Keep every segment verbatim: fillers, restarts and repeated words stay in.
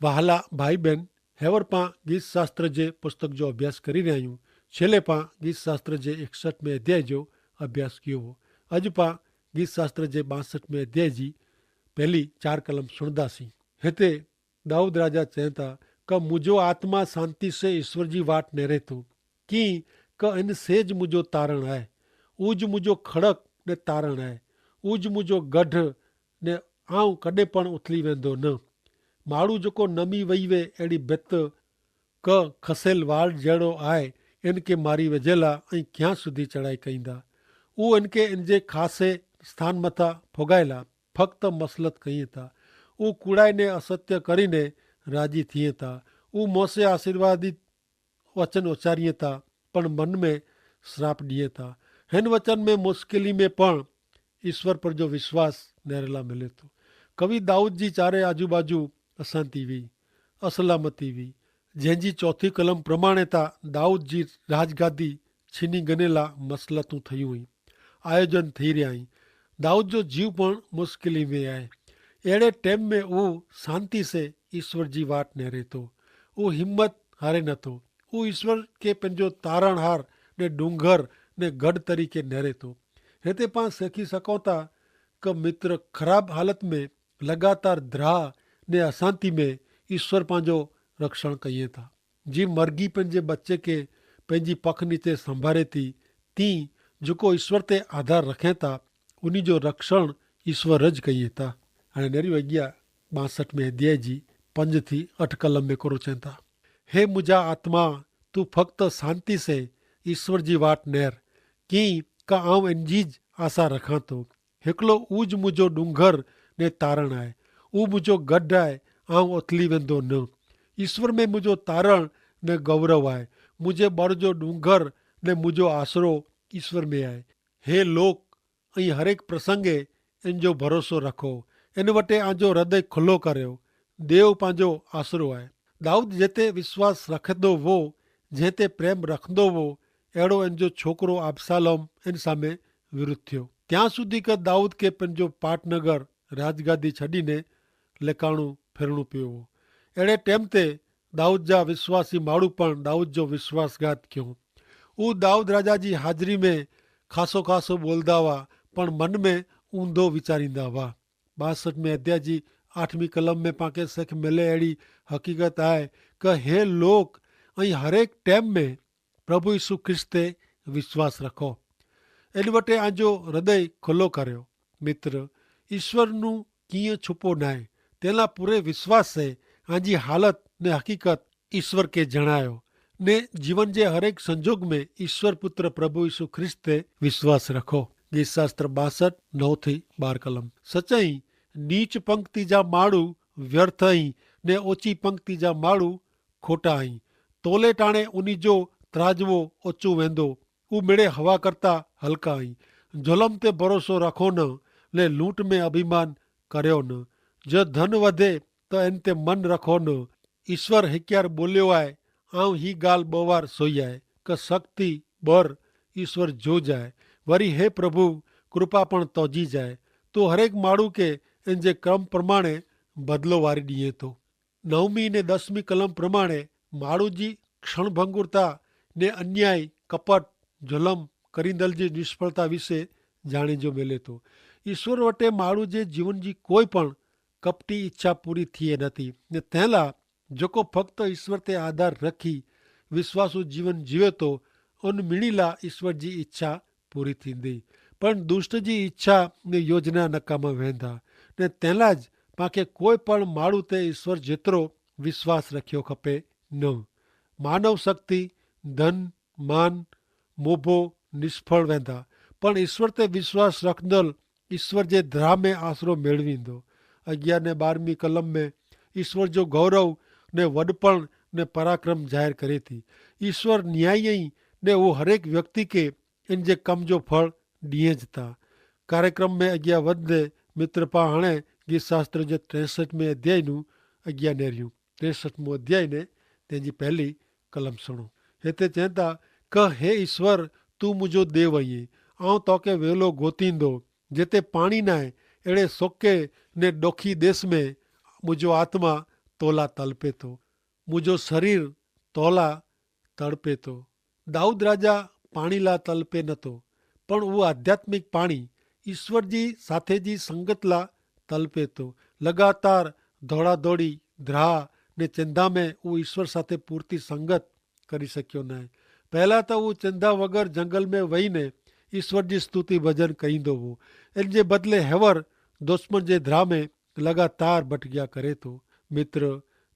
વહાલા ભાઈ બહેન, હેવર પાં ગીતશાસ્ત્ર જે પુસ્તક જો અભ્યાસ કરી રહ્યા હૈં. છેલ્લે પાં ગીતશાસ્ત્ર જે એકસઠ મેં અધ્યાય જો અભ્યાસ કિયો હો. અજ પાં ગીતશાસ્ત્ર જે બાસઠ મેં અધ્યાય જી પહેલી ચાર કલમ સુણદા સી. હેતા દાઉદ રાજા ચેંતા કે મુઝે આત્મા શાંતિ સે ઈસ્વર જી વાટ નહીં રહેતો, કિંકે અન સે જ મુઝે તારણ હૈ. ઉજ મુઝે ખડક ને તારણ હૈ. ઉજ મુઝે ગઢ ને આઉં કદે પણ ઉથલી વેંદો ન. માડૂ જોકો નમી વયવે એડી ભિત કે ખસેલ વાડ જેડો આય, એનકે મારી વજેલા અહીં ક્યાં સુધી ચડાઈ કઈંદા? ઉ એનકે એનજે ખાસે સ્થાન મતા ફોગાયેલા ફક્ત મસલત કહિએ તા. ઉ કુડાઈ ને અસત્ય કરીને રાજી થિયે તા. ઉ મોસે આશીર્વાદિત વચન ઉચ્ચારિયે તા, પણ મન મેં શ્રાપ દિયે તા. હેન વચન મેં મુશ્કેલી મેં પણ ઈસ્વર પર જો વિશ્વાસ નેરેલા મિલે તો. કવિ દાઉદ જી ચારે આજુબાજુ અસાંતિ વી, અસલામતી વી. જેન જી ચોથી કલમ પ્રમાણે તા દાઉદ જી રાજગાદી છીની ગનેલા મસલતું થયું હૈં, આયોજન થઈ રહ્યા હૈં. દાઉદ જો જીવ પણ મુશ્કેલી મેં આય. એડે ટેમ મેં ઉ શાંતિ સે ઈસ્વર જી વાટ નેરે તો. ઉ હિંમત હારે નતો. ઉ ઈસ્વર કે પંજો તારણહાર ને ડુંગર ને ગઢ તરીકે નેરે તો. હેતા પાં સેખી સકોતા કે મિત્ર ખરાબ હાલત મેં લગાતાર દ્રાહ ને અસાંતિ મેં ઈસ્વર પાંજો રક્ષણ કહિએ તા. જી મરગી પંજે બચ્ચે કે પંજી પખની તે સંભારે તી, તી જોકો ઈસ્વર તે આધાર રખે તા ઉની જો રક્ષણ ઈસ્વર જ કહિએ તા. અને નેરી વગ્યા બાસઠ મેં અધ્યાય જી પંજ થી અઠ કલમ મેં કરો ચેંતા. હે મુજા આત્મા, તું ફક્ત શાંતિ સે ઈસ્વર જી વાટ નેર, કિંકે આઉં એનજી જ આશા રખાં તો. હેકલો ઉજ મુજો ડુંગર ને તારણ આય. ઉ મુજો ગઢ આય. આઉં ઓથલી વેંદો ન. ઈસ્વર મેં મુજો તારણ ને ગૌરવ આય. મુજે બરજો ડુંગર ને મુજો આશરો ઈસ્વર મેં આય. હે લોક, અહીં હરેક પ્રસંગે એનજો ભરોસો રખો. એન વટે આજો હૃદય ખુલ્લો કર્યો. દેવ પાંજો આશરો આય. દાઉદ જેતે વિશ્વાસ રખદો વો, જેતે પ્રેમ રખદો વો, એડો એનજો છોકરો આબ્સાલોમ એન સામે વિરુદ્ધ થયો. ત્યાં સુધી કે દાઉદ કે પંજો પાટનગર રાજગાદી છડીને લેકાણું ફેરણું પીવો. એડે ટેમ તે દાઉદ જા વિશ્વાસી માળું પણ દાઉદ જો વિશ્વાસગાત ક્યો. ઉં દાઉદ રાજા જી હાજરી મેં ખાસો ખાસો બોલદા વા, પણ મન મેં ઊંધો વિચારીંદા વા. બાસઠ મેં અધ્યાજી આઠમી કલમ મેં પાંકે સેખ મેલે એડી હકીકત આય, કે હે લોક, અહીં હરેક ટેમ મેં પ્રભુ ઈસુ ખ્રિસ્ત તે વિશ્વાસ રખો. એન વટે આજો હૃદય ખુલ્લો કર્યો. મિત્ર, ઈસ્વરનું કિંય છુપો નાય. તેના પૂરે વિશ્વાસ સે આજી હાલત ને હકીકત ઈસ્વર કે જણાયો. ને જીવન જે હરેક સંજોગ મેં ઈસ્વર પુત્ર પ્રભુ ઈસુ ખ્રિસ્ત તે વિશ્વાસ રખો. ગીતશાસ્ત્ર બાસઠ નવ થી બાર કલમ. સચાઈ નીચ પંક્તિ જા માળુ વ્યર્થ અહીં, ને ઓચી પંક્તિ જા માળુ ખોટા અહીં. તોલે ટાણે ઉની જો ત્રાજવો ઓચો વેંદો, ઉમેડે હવા કરતા હલકા અહીં. જુલમ તે ભરોસો રાખો ન, ને લૂંટ મેં અભિમાન કર્યો ન. જો ધન વધે તો એન તે મન રાખો ન. ઈસ્વર હેક્યાર બોલ્યો આય, આઉં હી ગાલ બવાર સોઈ આય, કે શક્તિ બર ઈસ્વર જો જાય. વરી હે પ્રભુ, કૃપા પણ તોજી જાય. તો હરેક માળુ કે એન જે ક્રમ પ્રમાણે બદલો વારી દિયે તો. નવમી ને દસમી કલમ પ્રમાણે માળુ જી ક્ષણભંગુરતા ને અન્યાય, કપટ, જુલમ, કરીંદલ જી નિષ્ફળતા વિશે જાણી જો મેલે તો. ઈસ્વર વટે માળુ જે જીવન જી કોઈ પણ કપટી ઇચ્છા પૂરી થિયે નથી. ને તેલા જોકો ફક્ત ઈસ્વર તે આધાર રખી વિશ્વાસુ જીવન જીવે તો, અન મિણીલા ઈસ્વર જી ઇચ્છા પૂરી થીંદી. પણ દુષ્ટ જી ઇચ્છા ને યોજના નકામા વહેંદા. ને તેલા જ પાંકે કોઈ પણ માળુ તે ઈસ્વર જેતરો વિશ્વાસ રખ્યો ખપે ન. માનવ શક્તિ, ધન, માન, મોભો નિષ્ફળ વહેંદા. પણ ઈસ્વર તે વિશ્વાસ રખદલ ઈસ્વર જે ધ્રામે આશરો મેળવી દો. અગિયાર ને બારમી કલમ મેં ઈસ્વર જો ગૌરવ ને વડપણ ને પરાક્રમ જાહેર કરે થી. ઈસ્વર ન્યાયી ને વો હરેક વ્યક્તિ કે એન જે કમ જો ફળ દિયે જ તા. કાર્યક્રમ મેં અગિયા વધને મિત્રપા હણે ગીતશાસ્ત્ર જે ત્રેસઠ મેં અધ્યાયનું અગિયા નેર્યું. ત્રેસઠ મું અધ્યાય ને તેની પહેલી કલમ સુણો. હેતે ચેંતા, કહ હે ઈસ્વર, તું મુજો દેવ અઇયે, આઉં તોકે વેલો ગોતીંદો. જેતે પાણી નાય એડે સોકે ને ડોખી દેશ મેં મુજો આત્મા તોલા તલપે તો. મુજો શરીર તોલા તડપે તો. દાઉદ રાજા પાણી લા તલપે નતો, પણ ઉ આધ્યાત્મિક પાણી ઈસ્વર જી સાથે જી સંગત લા તલપે તો. લગાતાર ધોડાધોડી ધ્રાહ ને ચેંધા મેં ઉ ઈસ્વર સાથે પૂરતી સંગત કરી શક્યો નાય. પહેલા તો ઉ ચેંધા વગર જંગલ મેં વહી ને ઈસ્વર જી સ્તુતિ ભજન કઈંદો વો. એન જે બદલે હેવર દુશ્મન જે ધ્રાહ મેં લગાતાર ભટક્યા કરે તો. મિત્ર,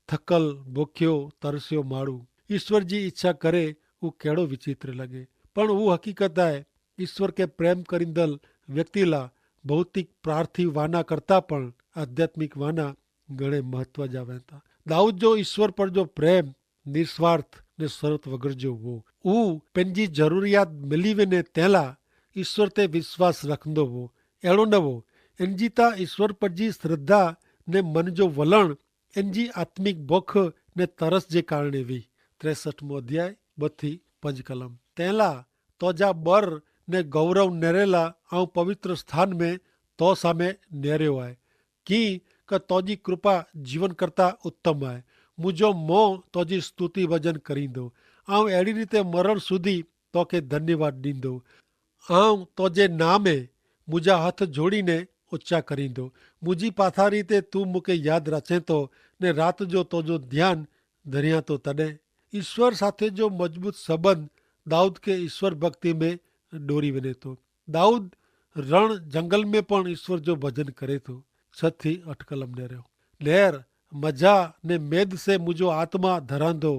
થકલ ભોખ્યો તરસ્યો માડૂ ઈસ્વર જી ઇચ્છા કરે, ઉ કેડો વિચિત્ર લગે. પણ ઉ હકીકત આય, ઈસ્વર કે પ્રેમ કરીંદલ વ્યક્તિ લા ભૌતિક પ્રાર્થી વાના કરતા પણ આધ્યાત્મિક વાના ઘણે મહત્વ જાવે તા. દાઉદ જો ઈસ્વર પર જો પ્રેમ નિસ્વાર્થ ને સરત વગર જો વો. ઉ પેનજી જરૂરિયાત મિલી વેને તેલા ઈસ્વર તે વિશ્વાસ રખંદો વો. એડો નવો એનજી તા ઈસ્વર પર જી શ્રદ્ધા ને મન જો વલણ એનજી આત્મિક ભોખ ને તરસ જે કારણે વી. ત્રેસઠ મો અધ્યાય બથી પંજ કલમ. તેલા તોજા બર ને ગૌરવ નેરેલા આઉં પવિત્ર સ્થાન મેં તો સામે નેર્યો આય. કિંક તોજી કૃપા જીવન કરતા ઉત્તમ આય. મુજો મોં તોજી સ્તુતિ વજન કરીંદો. આઉં એડી રીતે મરણ સુધી તોકે ધન્યવાદ દીંદો. આઉં તોજે નામે મુજા હથ જોડીને ઉચ્ચા કરીંદો. મુજી પાથારી તે તું મુકે યાદ રચેતો ને રાત જો તોજો ધ્યાન ધરિયાતો તદે. ઈસ્વર સાથે જો મજબૂત સંબંધ દાઉદ કે ઈસ્વર ભક્તિ મેં ડોરી વેને તો. દાઉદ રણ જંગલ મેં પણ ઈસ્વર જો ભજન કરે તો. સત થી અઠ કલમ નેર્યો. નેર મજા ને મેદ સે મુજો આત્મા ધરાંધો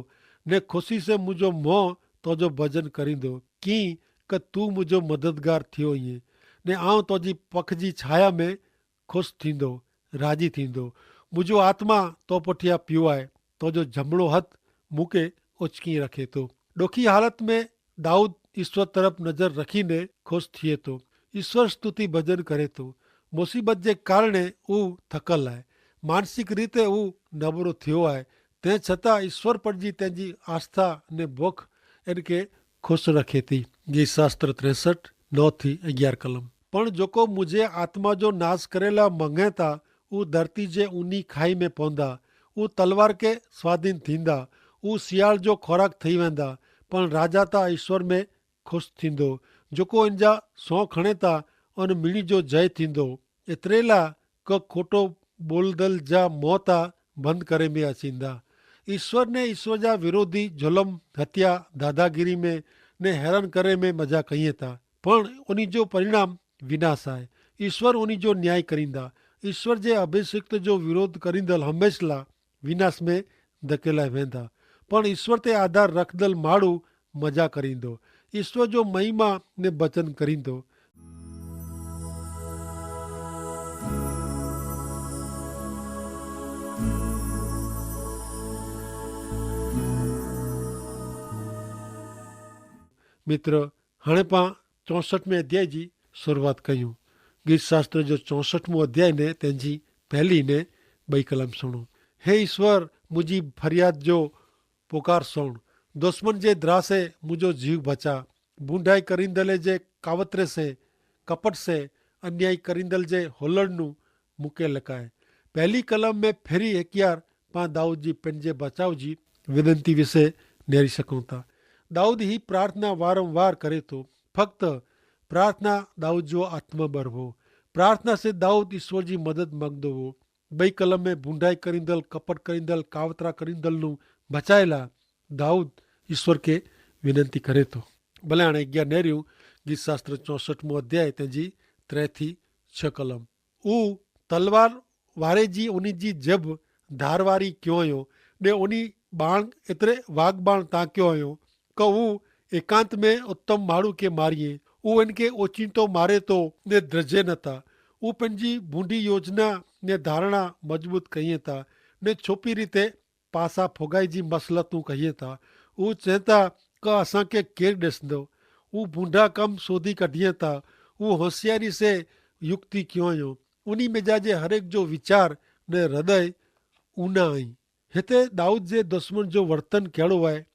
ને ખુશી સે મુજો મોં તોજો ભજન કરીંદો. કિંક તું મુજો મદદગાર થિયો હિયે ને આઉં તોજી પખ જી છાયા મેં ખુશ થીંદો, રાજી થીંદો. મુજો આત્મા તો પઠિયા પ્યુ આય. તોજો જમણો હત મુકે ઓચકી રખે તો. ડોખી હાલત મેં દાઉદ ઈસ્વર તરફ નજર રખીને ખુશ થિયે તો. ઈસ્વર સ્તુતિ ભજન કરે તો. મુસીબત જે કારણે ઉં થકલ આય. માનસિક રીતે ઉં નબરો થિયો આય. તે છતાં ઈસ્વર પર જી તેની આસ્થા ને ભોખ એનકે ખુશ રખે તી. ગીત શાસ્ત્ર ત્રેસઠ નવ થી અગિયાર કલમ. પણ જોકો મુઝે આત્મા જો નાસ કરેલા મંગેતા ઉં ધરતી જે ઉની ખાઈ મેં પોંદા. ઉં તલવાર કે સ્વાધીન થીંદા. ઉં સિયાળ જો ખોરાક થઈ વેંદા. પણ રાજા તા ઈસ્વર મેં ખુશ થીંદો. જોકો ઇનજા સોં ખણેતા અન મિણી જો જય થીંદો. એતરેલા કે ખોટો બોલદલ જા મોતા બંધ કરે મેં અચીંદા. ઈસ્વર ને ઈસ્વર જા વિરોધી જલમ હત્યા ધાધાગીરી મેં ને હેરાન કરે મેં મજા કહિયે તા. પણ ઉની જો પરિણામ વિનાશ આય. ઈસ્વર ઉની જો ન્યાય કરીંદા. ઈસ્વર જે અભિષિક્ત જો વિરોધ કરીંદલ હમેંશલા વિનાશ મેં ધકેલાઈ વેંદા. પણ ઈસ્વર તે આધાર રખદલ માડૂ મજા કરીંદો. ઈસ્વર જો મહિમા ને બચન કરીંદો. મિત્ર, હણે પાં ચોસઠ મેં અધ્યાય જી શરૂઆત કહ્યું. ગીત શાસ્ત્ર જો ચોસઠ મું અધ્યાય ને તેની પહેલી ને બઈ કલમ સુણો. હે ઈસ્વર, મુઝે ફરિયાદ જો પુકાર સુણ. દુશ્મન જે દ્રાસે મુઝો જીવ ભચા. ભૂંડાઈ કરીંદલે જે કાવતરે સે કપટ સે અન્યાય કરીંદલ જે હોલડનું મુકે લકાય. પહેલી કલમ મેં ફેરી હેક્યાર પાં દાઉદ જી પેનજે ભચાવ જી વિનંતી વિશે નેરી સકોતા. દાઉદ હી પ્રાર્થના વારંવાર કરે તો. ફક્ત પ્રાર્થના દાઉદ જો આત્મા બર હો. પ્રાર્થના સે દાઉદ ઈસ્વર જી મદદ માંગદો હો. બઈ કલમ મેં ભૂંડાઈ કરીંદલ કપટ કરીંદલ કાવતરા કરીંદલ નું ભચાયેલા દાઉદ ઈસ્વર કે વિનંતી કરે તો. ભલે આણે અગિયાર નેર્યું. ગીત શાસ્ત્ર ચોસઠ મું અધ્યાય તેની ત્રે થી છ કલમ. ઉં તલવાર વારે જી ઉની જી જેબ ધારવારી ક્યો અયો. ને ઉની બાણ એતરે વાગ બાણ તા ક્યો અયો. કે ઉં એકાંત મેં ઉત્તમ માડૂ કે મારિયે. ઉં એનકે ઓચિંતો મારે તો ને દ્રજે નતા. ઉં પેનજી ભૂંડી યોજના ને ધારણા મજબૂત કહિયે તા. ને છોપી રીતે પાસા ફોગાઈ જી મસલતું કહિયે તા. ઉં ચેતા કે અસાંકે કેર દેસંદો. ઉં ભૂંડા કમ શોધી કઢ઼િયે તા. ઉં હોશિયારી સે યુક્તિ ક્યો અયો. ઉની મેં જા જે હરેક જો વિચાર ને હૃદય ઉના અહીં. હેતા દાઉદ જે દુશ્મન જો વર્તન કહેડો આય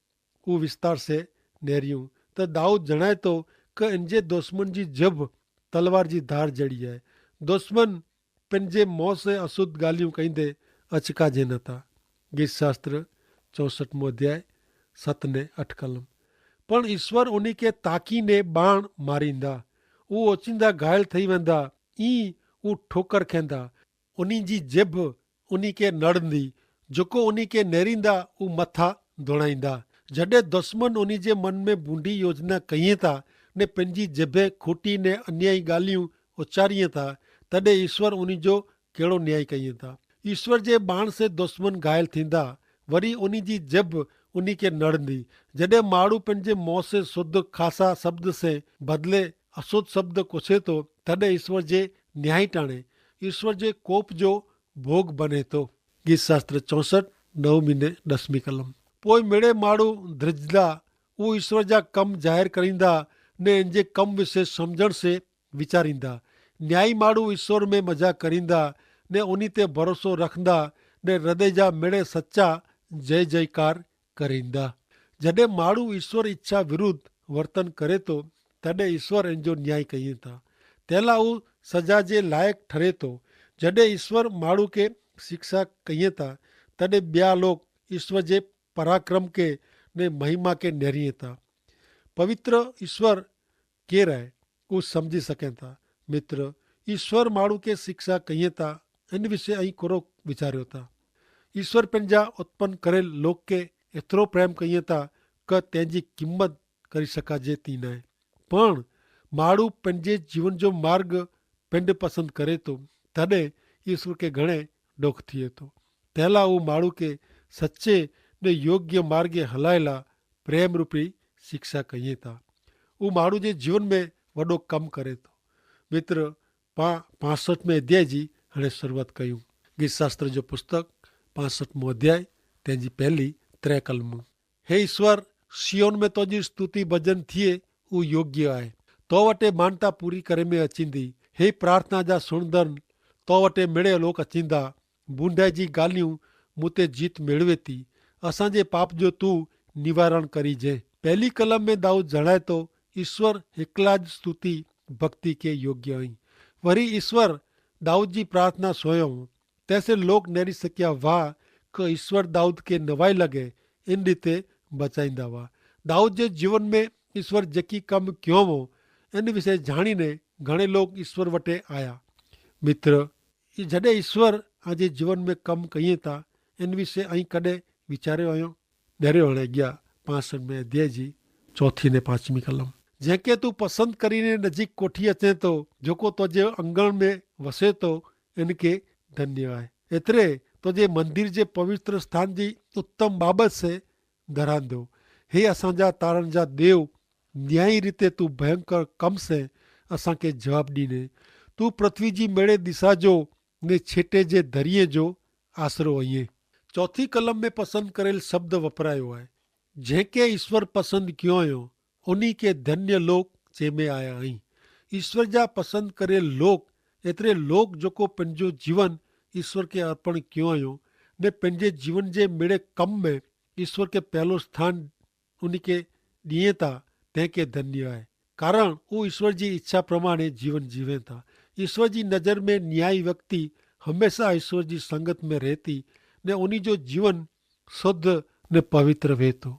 ઉં વિસ્તાર સે નેર્યું. તો દાઉદ જણાયતો કે એન જે દુશ્મન જી જેબ તલવાર જી ધાર જેડી આય. દુશ્મન પેનજે મોં સે અશુદ્ધ ગાલિયું કઈંદે અચકા જે નતા. ગીતશાસ્ત્ર ચોસઠ મોં અધ્યાય સત ને અઠ કલમ. પણ ઈસ્વર ઉની કે તાકી ને બાણ મારીંદા, ઉં ઓચિંદા ઘાયલ થઈ વેંદા, ઈ ઉં ઠોકર ખેંદા. ઉની જી જેભ ઉની કે નડંદી, જોકો ઉની કે નેરીંદા ઉં મથા ધોણાઈંદા. જડે દુશ્મન ઉની જે મન મેં બૂંડી યોજના કહિયે તા, ને પેનજી જેભે ખોટી ને અન્યાયી ગાલિયું ઉચ્ચારિયે તા, તદે ઈસ્વર ઉની જો કેડો ન્યાય કહિયે તા? ઈસ્વર જે બાણ સે દુશ્મન ઘાયલ થીંદા, વરી ઉની જી જેભ ઉની કે નડંદી. જડે માડૂ પેનજે મોં સે શુદ્ધ ખાસા શબ્દ સે બદલે અશુદ્ધ શબ્દ કોછે તો, તદે ઈસ્વર જે ન્યાયી ટાણે ઈસ્વર જે કોપ જો ભોગ બને તો. ગીતશાસ્ત્ર ચોસઠ નવમી ને દસમી કલમ. પોય મેડે માડૂ ધ્રજદા ઉં ઈસ્વર જા કમ જાહેર કરીંદા, ને એનજે કમ વિશે સમઝણ સે વિચારીંદા. ન્યાયી માડૂ ઈસ્વર મેં મજા કરીંદા, ને ઉની તે ભરોસો રખંદા, ને હૃદય જા મેડે સચા જય જયકાર કરીંદા. જડે માડૂ ઈસ્વર ઇચ્છા વિરુદ્ધ વર્તન કરે તો, તદે ઈસ્વર એનજો ન્યાય કહિયે તા. તેલા ઉં સજા જે લાયક ઠરે તો. જડે ઈસ્વર માડૂ કે શિક્ષા કહિયે તા, તદે બ્યા લોક ઈસ્વર જે પરાક્રમ કે ને મહિમા કે નેરિયે તા. પવિત્ર ઈસ્વર કેર હૈ, ઉસ સમઝી સકે તા. મિત્ર, ઈસ્વર માડૂ કે શિક્ષા કહિયે તા, એન વિશે અહીં કોરો વિચાર્યો તા? ઈસ્વર પેનજા ઉત્પન કરેલ લોક કે એતરો પ્રેમ કહિયે તા, કે તેનજી કિંમત કરી સકાજે તી નાય. પણ માડૂ પેનજે જીવન જો માર્ગ પેંડ પસંદ કરે તો, તદે ઈસ્વર કે ઘણે ડોખ થિયે તો. તેલા ઉં માડૂ કે સચ્ચે ને યોગ્ય માર્ગે હલાયેલા પ્રેમરૂપી શિક્ષા કહિયે તા. ઉં માડૂ જે જીવન મેં વડો કમ કરે તો. મિત્ર, પાં પાસઠ મેં અધ્યાય જી હણે શરૂઆત કહ્યું. ગીતશાસ્ત્ર જો પુસ્તક પાસઠ મોં અધ્યાય, તેની પહેલી ત્રે કલમ. હે ઈસ્વર, સિયોન મેં તોજી સ્તુતિ ભજન થિયે, ઉં યોગ્ય આય. તો વટે માનતા પૂરી કરે મેં અચિંદી. હે પ્રાર્થના જા સુણદન, તો વટે મેળે લોક અચિંદા. બૂંડાઈ જી ગાલિયું મુતે જીત મેળવે તી. અસાંજે પાપ જો તું નિવારણ કરી જે. પહેલી કલમ મેં દાઉદ જણાયતો, ઈસ્વર હેકલા જ સ્તુતિ ભક્તિ કે યોગ્ય અહીં. વરી ઈસ્વર દાઉદ જી પ્રાર્થના સોયો. તેસે લોક નેરી સક્યા વાહ, કે ઈસ્વર દાઉદ કે નવાઈ લગે, એન રીતે બચાઈંદા વાહ. દાઉદ જે જીવન મેં ઈસ્વર જેકી કમ ક્યો વો, એન વિશે જાણીને ઘણે લોક ઈસ્વર વટે આયા. મિત્ર, જડે ઈસ્વર આજે જીવન મેં કમ કહિયે તા, એન વિશે અહીં કદે વિચાર્યો અયો? દરે વણે અગિયા પાંચ સન મેં અધ્યાય જી ચોથી ને પાંચમી કલમ. જેંકે તું પસંદ કરીને નજીક કોઠી અચે તો, જોકો તોજે અંગણ મેં વસે તો, એન કે ધન્ય આય. એતરે તોજે મંદિર જે પવિત્ર સ્થાન જી ઉત્તમ બાબત સે ધરાન દો. હે અસાંજા તારણ જા દેવ, ન્યાયી રીતે તું ભયંકર કમ સે અસાંકે જવાબ દીને. તું પૃથ્વી જી મેળે દિશા જો ને છેટે જે ધરિયે જો આશરો અઇયે. ચોથી કલમ મેં પસંદ કરેલ શબ્દ વપરાયો આય, જેંકે ઈસ્વર પસંદ ક્યો અયો, ઉની કે ધન્ય લોક ચેમે આયા અહીં. ઈસ્વર જા પસંદ કરેલ લોક, એતરે લોક જોકો પંજો જીવન ઈસ્વર કે અર્પણ ક્યો અયો, ને પંજે જીવન જે મેળે કમ મેં ઈસ્વર કે પહેલો સ્થાન ઉની કે દિયે તા, તેંકે ધન્ય આય. કારણ ઉં ઈસ્વર જી ઇચ્છા પ્રમાણે જીવન જીવે તા. ઈસ્વર જી નજર મેં ન્યાયી વ્યક્તિ હમેંશા ઈસ્વર જી સંગત મેં રહેતી, ને ઉની જો જીવન શુદ્ધ ને પવિત્ર વહેતો.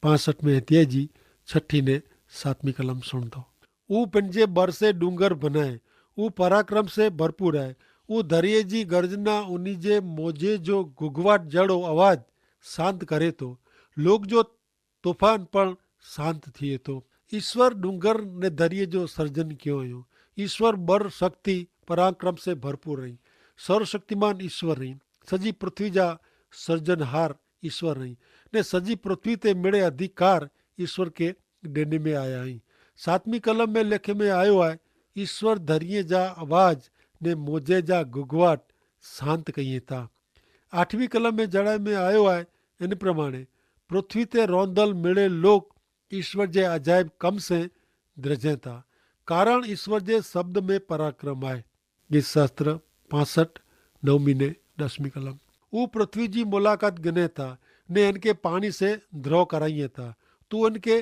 પાંસઠ મેં હૈ તેજી છઠી ને સાતમી કલમ સુણતો. ઉં પનજે બર સે ડુંગર ભનાય, ઉં પરાક્રમ સે ભરપૂર આય. ઉં ધરિયે જી ગર્જના ઉની જે મોજે જો ગુગવાટ જેડો અવાજ શાંત કરે તો. લોક જો તોફાન પણ શાંત થિયે તો. ઈસ્વર ડુંગર ને ધરિયે જો સર્જન ક્યો અયો. ઈસ્વર બર શક્તિ પરાક્રમ સે ભરપૂર રહી. સર્વશક્તિમાન ઈસ્વર રહી. સજી પૃથ્વી જા સર્જનહાર ઈસ્વર રહી. ને સજી પૃથ્વી તે મેળે અધિકાર ઈસ્વર કે ડેને મેં આયા હૈં. સાતમી કલમ મેં લેખે મેં આયો હૈ, ઈસ્વર ધરિયે જા અવાજ ને મોજે જા ગુગવાટ શાંત કહિયે તા. આઠમી કલમ મેં જણાય મેં આયો હૈ, એન પ્રમાણે પૃથ્વી તે રોંધલ મેળે લોક ઈસ્વર જે અજાયબ કમ સે દ્રજે તા. કારણ ઈસ્વર જે શબ્દ મેં પરાક્રમ આય. ગીતશાસ્ત્ર પાસઠ નવમી ને દસમી કલમ. ઉં પૃથ્વી જી મુલાકાત ગને તા, ને એનકે પાણી સે દ્રોહ કરાઈએ તા. તું એનકે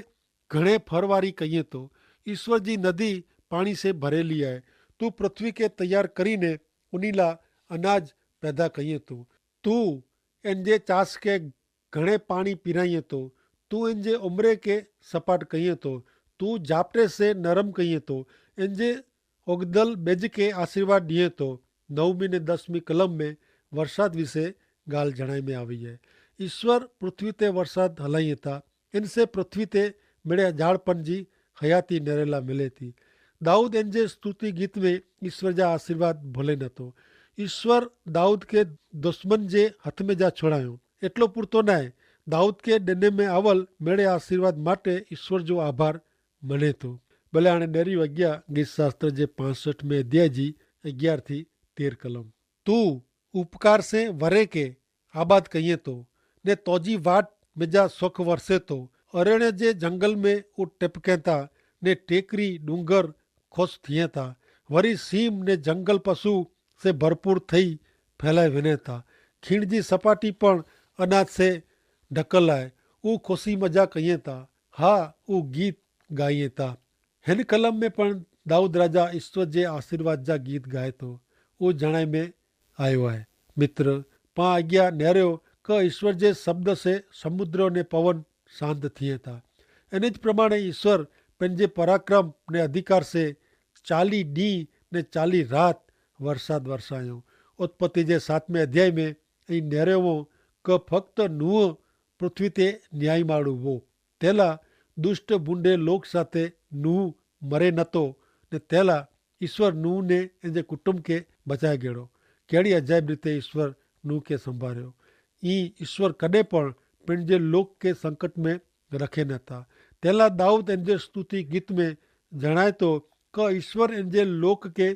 ઘણે ફરવારી કહિએ તો. ઈસ્વર જી નદી પાણી સે ભરેલી આય. તું પૃથ્વી કે તૈયાર કરીને ઉનીલા અનાજ પેદા કહિએ તો. તું એન જે ચાસ કે ઘણે પાણી પીરાઈ તો, તું એન જે ઉમરે કે સપાટ કહિયે તો, તું જાપટે સે નરમ કહિયે તો, એન જે ઓગદલ બેજ કે આશીર્વાદ દિયે તો. નવમી ને દસમી કલમ મેં વરસાદ વિશે ગાલ જણાઈ મેં આવી હૈ. ઈસ્વર પૃથ્વી તે વરસાદ હલાઈ થા, એન સે પૃથ્વી તે મેળે જાળપન જી હયાતી નેરેલા મિલે થી. દાઉદ એન જે સ્તુતિ ગીત મેં ઈસ્વર જા આશીર્વાદ ભલે નતો. ઈસ્વર દાઉદ કે દુશ્મન જે હથ મેં જા છોડાયો. એટલો પૂરતો નાય, દાઉદ કે ડેને મેં આવલ મેળે આશીર્વાદ માટે ઈસ્વર જો આભાર મને તો. ભલે આણે નેરી વગ્યા ગીત શાસ્ત્ર જે પાસઠ મેં અધ્યાય જી અગિયાર થી તેર કલમ. તું ઉપકાર સે વરે કે આબાદ કહિયે તો, ને તોજી વાટ મેં જા સુખ વરસે તો. અરેણે જે જંગલ મેં ઉ ટેપકે તા, ને ટેકરી ડુંગર ખુશ થિયે તા. વરી સીમ ને જંગલ પશુ સે ભરપૂર થઈ ફેલાઈ વેને તા. ખીણ જી સપાટી પણ અનાજ સે ઢકલ આય. ઉ ખુશી મજા કહિયે તા. હા, ઉ ગીત ગાયે તા. હેન કલમ મેં પણ દાઉદ રાજા ઈસ્વર જે આશીર્વાદ જા ગીત ગાય તો, ઉ જણાઈ મેં આયો હૈ. મિત્ર, પા આજ્ઞા નેર્યો કે ઈસ્વર જે શબ્દ સે સમુદ્ર ને પવન શાંત થિયે તા. એને જ પ્રમાણે ઈસ્વર પેનજે પરાક્રમ ને અધિકાર સે ચાલી દી ને ચાલી રાત વરસાદ વરસાયો. ઉત્પત્તિ જે સાતમે અધ્યાય મેં અહીં નેર્યો કે ફક્ત નુહ પૃથ્વી તે ન્યાયી માળુ વો. તેલા દુષ્ટ ભૂંડે લોક સાથે નૂહ મરે નતો, ને તેલા ઈસ્વર નૂહ ને એનજે કુટુંબ કે બચાય ગેડો. કેડી અજાયબ રીતે ઈસ્વર નૂહ કે સંભાર્યો. ઈ ઈસ્વર કદે પણ પેનજે લોક કે સંકટ મેં રખે નતા. તેલા દાઉદ એનજે સ્તુતિ ગીત મેં જણાયતો કે ઈસ્વર એનજે લોક કે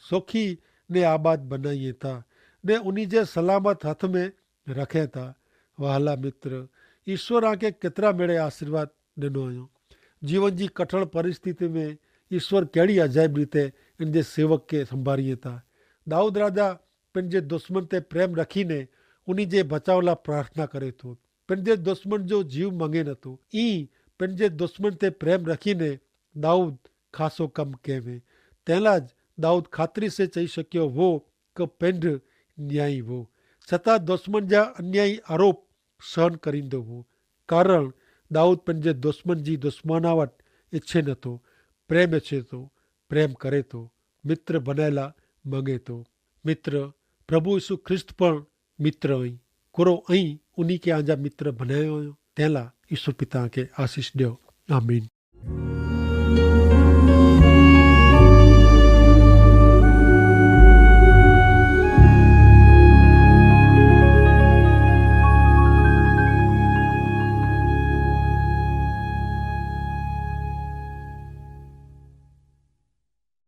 સોખી ને આબાદ બનાઈ થા, ને ઉની જે સલામત હાથ મેં રખે થા. વહાલા મિત્ર, ઈસ્વર આંકે કેતરા મેળે આશીર્વાદ દેનો આયો. જીવન જી કઠણ પરિસ્થિતિ મેં ઈસ્વર કેડી અજાયબ રીતે એનજે સેવક કે સંભારી થા. દાઉદ રાજા પેનજે દુશ્મન તે પ્રેમ રખી ને ઉની જે બચાવલા પ્રાર્થના કરે થો. પેનજે દુશ્મન જો જીવ માંગે નતો. ઈ પેનજે દુશ્મન તે પ્રેમ રખી ને દાઉદ ખાસો કમ કહેવે. તેલા જ દાઉદ ખાતરી સે ચહી શક્યો વો કે પેંધ ન્યાયી વો, છતાં દુશ્મન જા અન્યાયી આરોપ સહન કરીંદો વો. કારણ દાઉદ પેનજે દુશ્મન જી દુશ્મનાવટ ઇચ્છે નતો, પ્રેમ ઇચ્છે તો, પ્રેમ કરે તો, મિત્ર બનાયેલા માંગે તો. મિત્ર, પ્રભુ ઈસુ ખ્રિસ્ત પણ મિત્ર અહીં. કોરો અહીં ઉની કે આંજા મિત્ર બનાયો આયો. તેલા ઈસુ પિતા કે આશીસ દ્યો. આમીન.